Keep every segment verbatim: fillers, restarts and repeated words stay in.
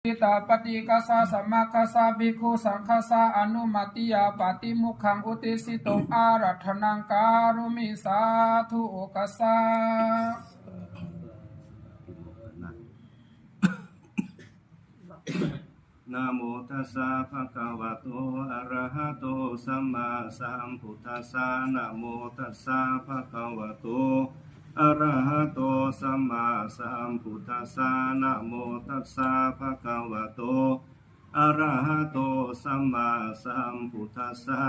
Cittapaṭikkassa samaggassa bhikkhusaṅghassa anumattiya pātimokkhaṃ uddisituṃ ārādhanaṃ karōmi. Sādhu okāsa. Namo tassa bhagavato arahato sammāsambuddhassa. Namo tassa bhagavato arahato sammāsambuddhassa. Namo tassa bhagavato arahato sammāsambuddhassa.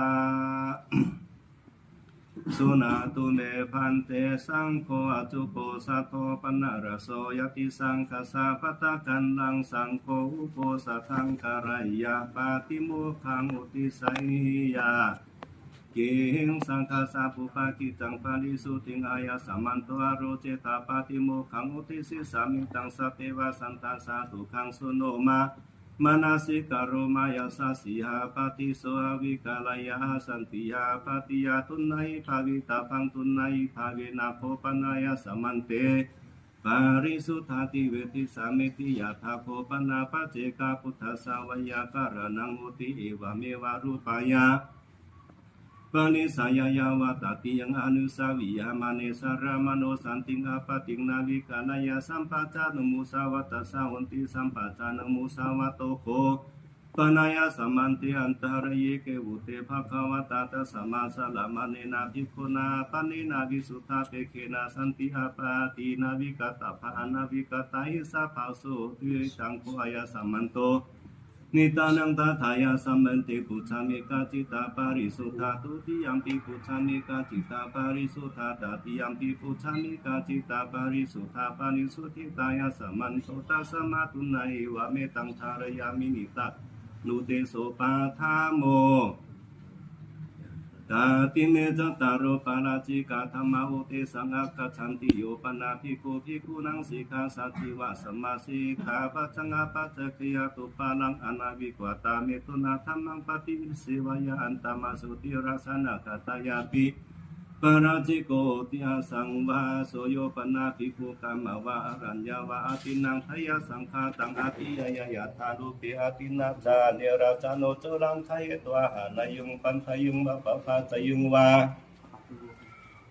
Suṇātu me bhante saṅgho accuposatho paṇṇaraso. Yadi saṅghassa pattakallaṃ saṅgho uposathaṃ kareyya pātimokkhaṃ uddiseyya. Kiṃ saṅghassa pubbakiccaṃ parisuddhiṃ āyasmanto ārocetha pātimokkhaṃ uddisissāmi. Taṃ saddeva santā sādhukaṃ suṇoma manasikaroma. Yassa sīhapati so avikareyya, asantiyā apatiyā tuṇhī bhavitabbaṃ, tuṇhībhāvena kho panāyasmante parisuddhāti vedissāmīti. Yadā kho pana paccekabuddhassa veyyākaraṇaṃ hoti evameva rūpāya parisāya yāva tatiyaṃ anussaviyamāne saramaṇo santiṃ āpattiṃ nāvikareyya. Sampajānaṃ musāvā tassa honti, sampajānaṃ musāvāto kho panāyasmante antarāyike vutte bhagavatā. Tasmā saramāṇena bhikkhunā āpannena visuddhāpekkhena santi āpatti nāvikatabba anāvikatā. Issa bhāso. Dutaṃ kho āyasmanto niṭṭhānaṃ tathāyasmante pucchāmi, kaccittha parisuddhā? Dutiyampi pucchāmi, kaccittha parisuddhā? Tatiyampi pucchāmi, kaccittha parisuddhā? Parisuddhetthāyasmanto, tasmā tuṇhīva mettaṃ dhārayāmi. Niṭṭhānuddeso paṭhamo. Tatthi me cattāro pārājikā dhammā uddesaṃ āgacchanti. Yo pana bhikkhu bhikkhūnaṃ sikkhā saccīva samāsikkhā, paccaññā paccavekkhiya tūparaṃ anavīgatā, me tuṇhā dhammaṃ paṭidesevāya antamaso tiraṇaṃ āgatāyāpi pārājiko hoti asaṃvāso. Yo pana bhikkhu kāmā vā araññā vā adinnā dāyasaṅkhātaṃ adiyāya yathārūpe adinnā ca nirajāno cūlaṃ ghāhetvā hanayyuṃ bandhayyuṃ vā pabbājeyyuṃ vā,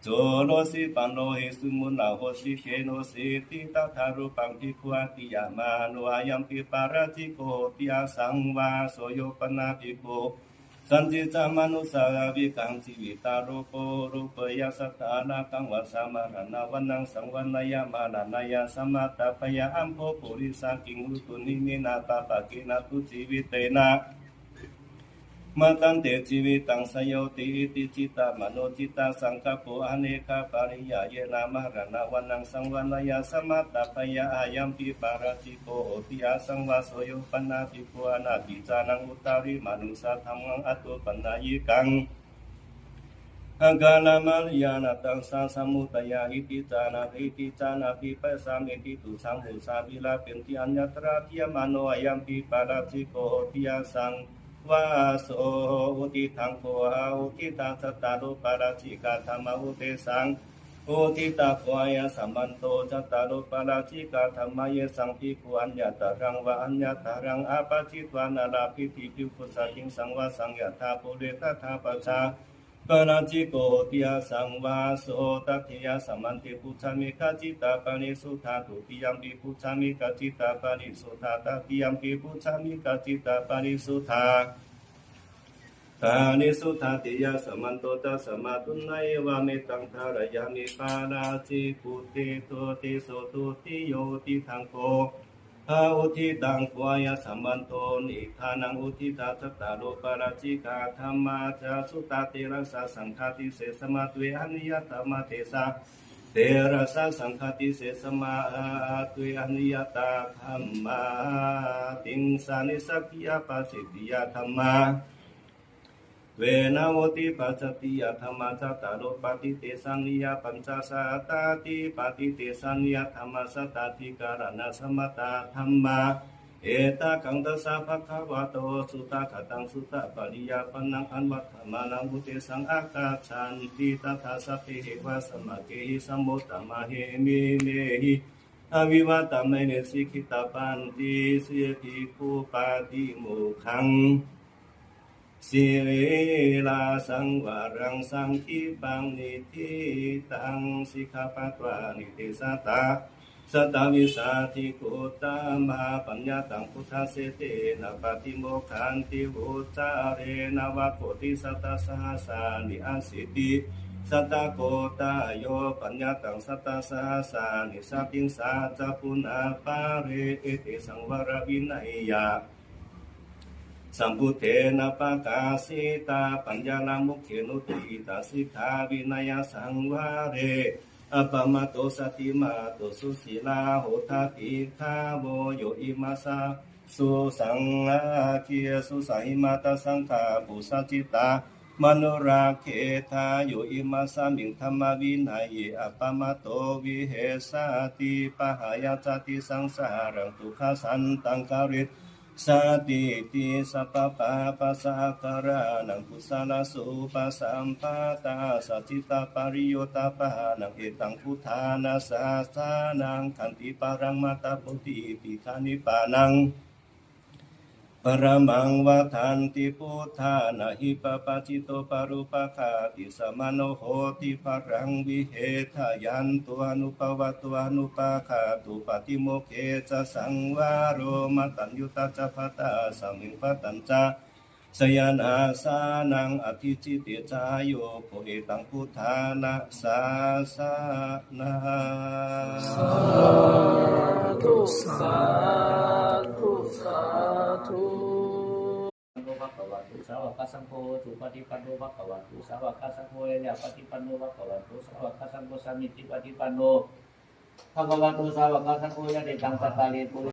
cūlosi paṇḍohi sumuḷho sikkhenosi ti. Tathārūpaṃ bhikkhu adiyamāno ayampi pārājiko hoti asaṃvāso. Yo pana bhikkhu sañcicca manussā vikaṃ jīvitā rūpo rūpeyya sattā rāgaṃ vā sā maraṇā vā naṃ saṃvareyya maraṇāya samādapeyya. Ambho purisa, kiṃ utu himenā pāpakena tu jīvitena, matante jīvitaṃ seyyothi. Iti cittamano cittasaṅkappo anekapariyyāyena maraṇā vā naṃ saṃvareyya samādapeyya. Ayampi pārājiko hoti asaṃvāso. Yo pana bhikkhu anapiccānaṃ uttarimanussadhammaṃ attūpanayikaṃ akālamariṇātaṃ saṃsamudaya iti jānāti, iti jānāti, pasāmīti, tucchaṃ phuṭā vilapenti aññatra diyamāno ayampi pārājiko hoti asaṃvāso. Uddiṭṭhaṃ kho auddiṭṭhā cattāro pārājikā dhammā uddesaṃ uddiṭṭhā kho āyasmanto cattāro pārājikā dhammā yesaṃ bhikkhu aññataraṃ vā aññataraṃ āpajjitvā na labhati bhikkhusatesaṃ vāsaṃ yathā pure tathā pacchā pārājiko hoti asaṃvāso. Tatthāyasmante pucchāmi kaccittha parisuddhā, dutiyampi pucchāmi kaccittha parisuddhā, tatiyampi pucchāmi kaccittha parisuddhā. Parisuddhātiyasmanto tasmā tuṇhīva mettaṃ dhārayāmi. Pārājikuddeso dutiyo uddiṭṭhaṃ kho auddiṭṭhaṃ kho āyasmanto niṭṭhānaṃ uddiṭṭhā cattāro pārājikā dhammā ca suttā terasa saṅghādisessamā dve aniyatā dhammā. Tesa terasa saṅghādisessamā dve aniyatā dhammā. Tiṃsa nissaggiya pācittiyā dhammā, dve navutipajjhattiyā dhammā, cattāro paṭidesanīyā, pañca sattādhipaṭidesanīyā dhammā, sattādhikaraṇasammatā dhammā. Ettāgaṃ tassa bhagavato suttaṃ suttapariyāpannam anvaḍḍhānam uddesaṃ āgacchanti. Tattha sabbeheva samaggena samuddaṃ ahimhi imehi Avivadamene sikhitabbanti. Siyebhikkhu pātimokkhaṃ sīlasaṃvaraṃ saṅkhipaṃ niṭṭhitaṃ sikkhāpadvāni te sata satavīsati gotama paññataṃ buddhaseṭṭhena pātimokkhanti vuccare. Nava koti satasahasāni asītisatakoṭāyo paññataṃ satasahasāni sapiṃsa ca guṇapare. Etesaṃ varavineyya sambuddhe na pakāsitā paññānamukhena uditasiddhā vinayasaṃvare appamādo satimanto susīlo hotha bhikkhavo. Yo imassa susaṅghesu sahimattā saṅghabhū sacittā manurakkhetha. Yo imasmiṃ dhammavinaye appamādo vihesati pahāya cātisaṃsāraṃ dukkhassantaṃ karissati. Sabbapāpassa akaraṇaṃ kusalasupasampadā sacittaṃ pariyodapanaṃ etaṃ buddhāna sāsanaṃ khanti paraṃ mātā bodhī pīṭa nibbānaṃ paramaṃ vadanti buddhā. Na hi pabbajito parūpaghāti samāno hoti balaṃ vihetāyanto anuppavato anupaghāto pātimokkhe ca saṃvaro mātā ñuta ca bhātā samiṃ bhātañca sayanāsanaṃ adhicitticca yogo etaṃ buddhāna sāsanaṃ. Sādhu, sādhu, sādhu. Bhagavato sāvakasaṅgho, supaṭipanno bhagavato sāvakasaṅgho, ñāyapaṭipanno bhagavato sāvakasaṅgho, sāmīcipaṭipanno bhagavato sāvakasaṅgho, yadidaṃ cattāri puri